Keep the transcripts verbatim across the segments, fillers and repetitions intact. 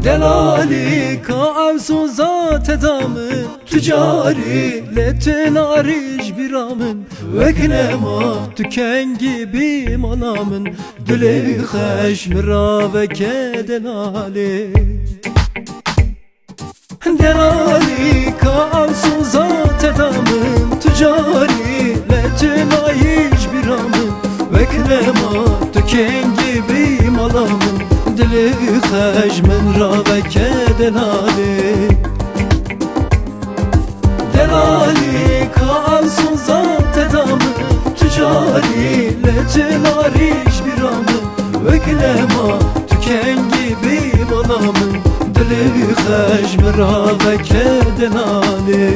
Delalî ka ew soza te da min, tu carî lê tu narî ji bîra min. Wek nema tu kengî bî mala min, dilê xweş min raveke delalê. Delalî ka ew soza te da min, tu carî lê tu nayî ji bîra min. Wek nema tu kengî bî mala min, dilê xweş min raveke delalê. Delalî ka ew soza te da min, tu carî lê tu narî ji bîra min. Wek nema tu kengî bî mala min, dilê xweş min raveke delalê.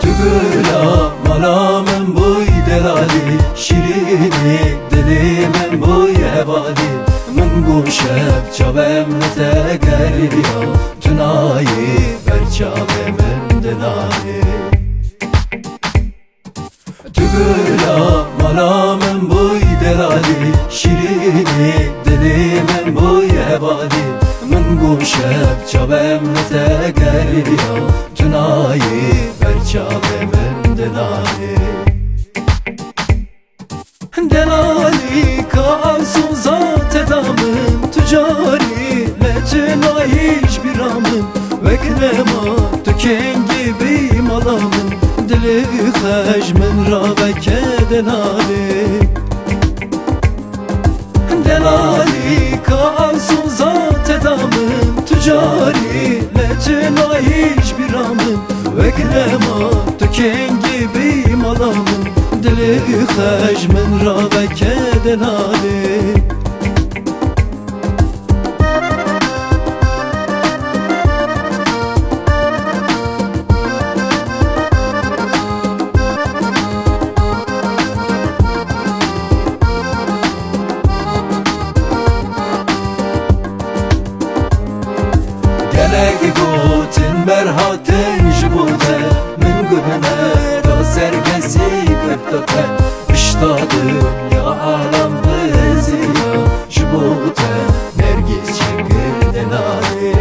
Tu gula mala min bûyî delalî, şîrînî dilê min bûyî hevalî. Min got şev çavem li te geriya, tu nayî ber çavê min delalî. Tu gula mala min bûyî delalî, şîrînî dilê min bûyî hevalî. Min got şev çavem li te geriya, tu nayî ber çavê min delalê. Delalî ka ew soza te da min, tu carî lê tu nayî ji bîra min. Wek nema tu kengî bî mala min, dilê xweş min raveke delalê. Delalî ka ew soza te da min, tu carî lê tu nayî ji bîra min. Wek nema tu kengî bî mala min, dilê xweş min raveke delalê. Gelek gotin berhatin ji bo te, min guhne da sergesî girta te. Pişta dinya alam biziya, ji bo te nergîz çekir delalê.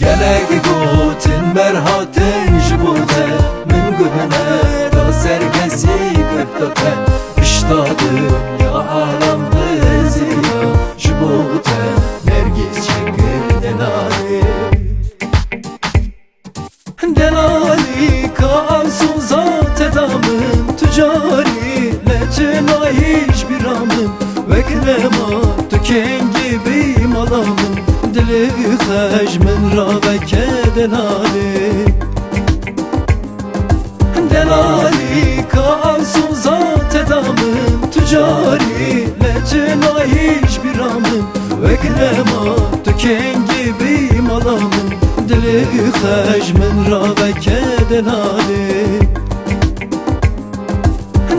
Gelek gotin berhatin ji bo te, min guhne da sergesî girta te. Pişta dinya alam biziya, ji bo te nergîz çekir delalê. Delalî ka ew soza te da min, tu carî lê tu nayî ji bîra min. Wek nema tu kengî bî mala min, dilê xweş min raveke delalê. Delalî ka ew soza te da min, tu carî lê tu nayî ji bîra min. Wek nema tu kengî bî mala min, dilê xweş min raveke delalê.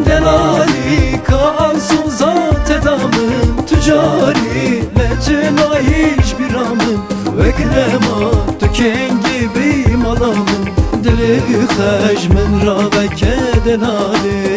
Delalî ka ew soza te da min, tu carî lê tu nayî ji bîra min. Wek nema tu kengî bî mala min, dilê xweş min raveke delalê.